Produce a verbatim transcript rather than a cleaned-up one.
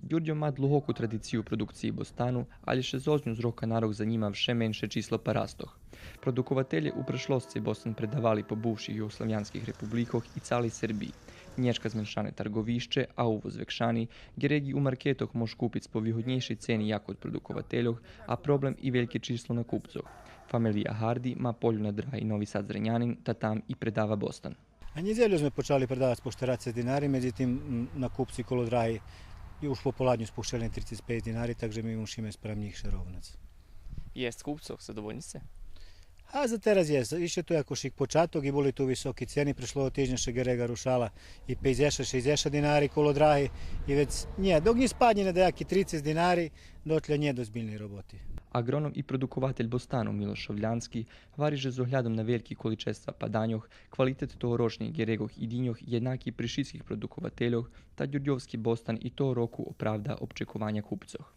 Дюрдьов ма длугоку традицию продукциї бостану, алє ше зоз ню з рока на рок занїма вше менше число парастох. Продукователє у прешлосци бостан предавали по бувших югославянских републикох и цалей Сербиї. Нєшка зменшане тарговище, а увоз векшани, гереґи у маркетох мож купиц по вигоднєйшей цени як од продуковательох, а проблем и вельке число накупцох. Фамелия Гарди ма полю на драги Нови Сад — Зренянин, та там и предава бостан. А нєдзелю зме почали предавац по штерацец динари, медзитим, м, накупци коло драги и уж пополадню спущели на трицец пейц динари, так же ми мушиме спрам нїх ше ровнац. Єст купцох, задовольни сце? А за тераз єст. Ище ту якошик початок и були ту високи цени. Прешлого тижня ше гереґа рушала и пейдзешат, шейдзешат динари коло драги. И вец, нє, док нє спаднє на даяки трицец динари, дотля нєт озбильней роботи. Аґроном и продукователь бостану Милош Шовлянски гвари же з оглядом на вельки количества паданьох, квалитет тогорочних гереґох и диньох єднаки при шицких продуковательох, та дюрдьовски бостан и того року оправда очекованя купцох.